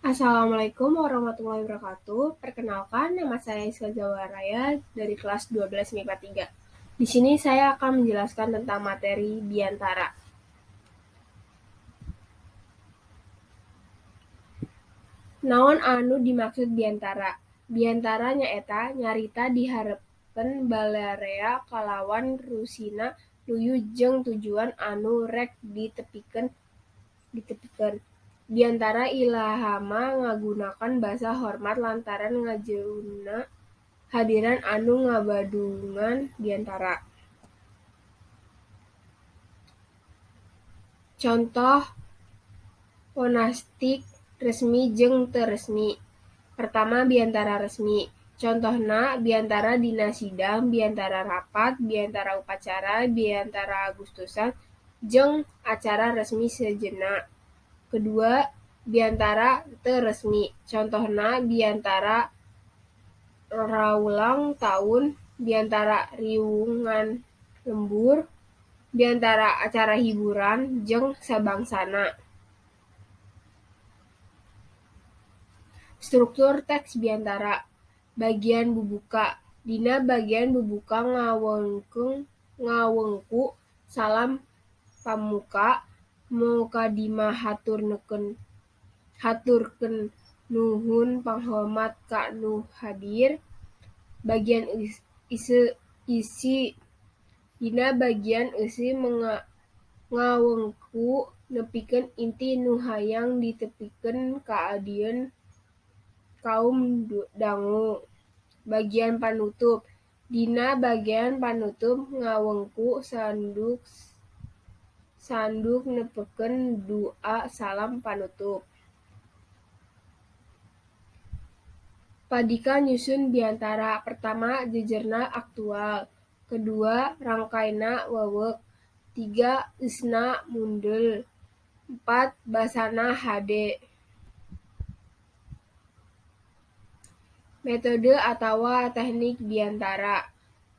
Assalamualaikum warahmatullahi wabarakatuh. Perkenalkan, nama saya Iska Zawaraya dari kelas 12 MIPA 3. Di sini saya akan menjelaskan tentang materi biantara. Naon anu dimaksud biantara? Biantara nyaeta nyarita di hareupeun balarea kalawan rusina luyu jeung tujuan anu rek ditepikeun. Biantara ilahama ngagunakan basa hormat lantaran ngajauhna hadiran anu ngabandungan biantara. Contoh fonastik resmi jeung teu resmi. Pertama, biantara resmi. Contohna biantara dina sidang, biantara rapat, biantara upacara, biantara Agustusan, jeung acara resmi sejenna. Kedua, biantara teu resmi. Contohna biantara raulang taun, biantara riwungan lembur, biantara acara hiburan, jeung sabangsana. Struktur teks biantara. Bagian bubuka. Dina bagian bubuka ngawengku salam pamuka, mukadimah haturkeun nuhun panghormat ka nu hadir. Bagian eusi. Dina bagian eusi ngawengku nepikeun inti nu hayang ditepikeun ka audien kaum dangu. Bagian panutup. Dina bagian panutup ngawengku sanduk nepikeun dua salam panutup. Padika nyusun biantara. Pertama, jejerna aktual. Kedua, rangkaina wewek. Tiga, eusna mundel. Empat, basana hade. Metode atawa teknik biantara.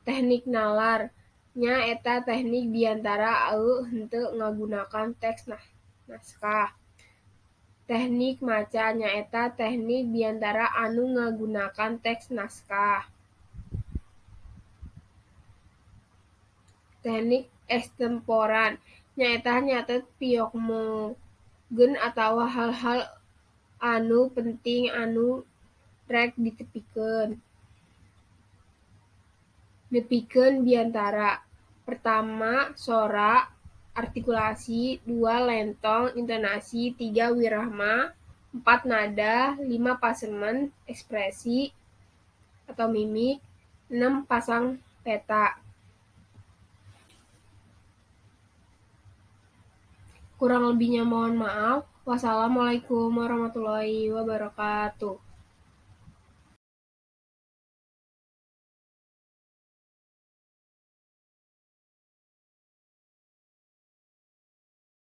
Teknik nalar nyaeta teknik biantara anu henteu ngagunakan teks naskah. Teknik maca nyaeta teknik biantara anu ngagunakan teks naskah. Teknik ekstemporan nyaeta nyatet piokmogeun atawa hal-hal anu penting anu rek ditepikeun. Nepikeun biantara. Pertama, sora, artikulasi, dua, lentong, intonasi, tiga, wirahma, empat, nada, lima, pasemen, ekspresi atau mimik, enam, pasang peta. Kurang lebihnya mohon maaf. Wassalamualaikum warahmatullahi wabarakatuh.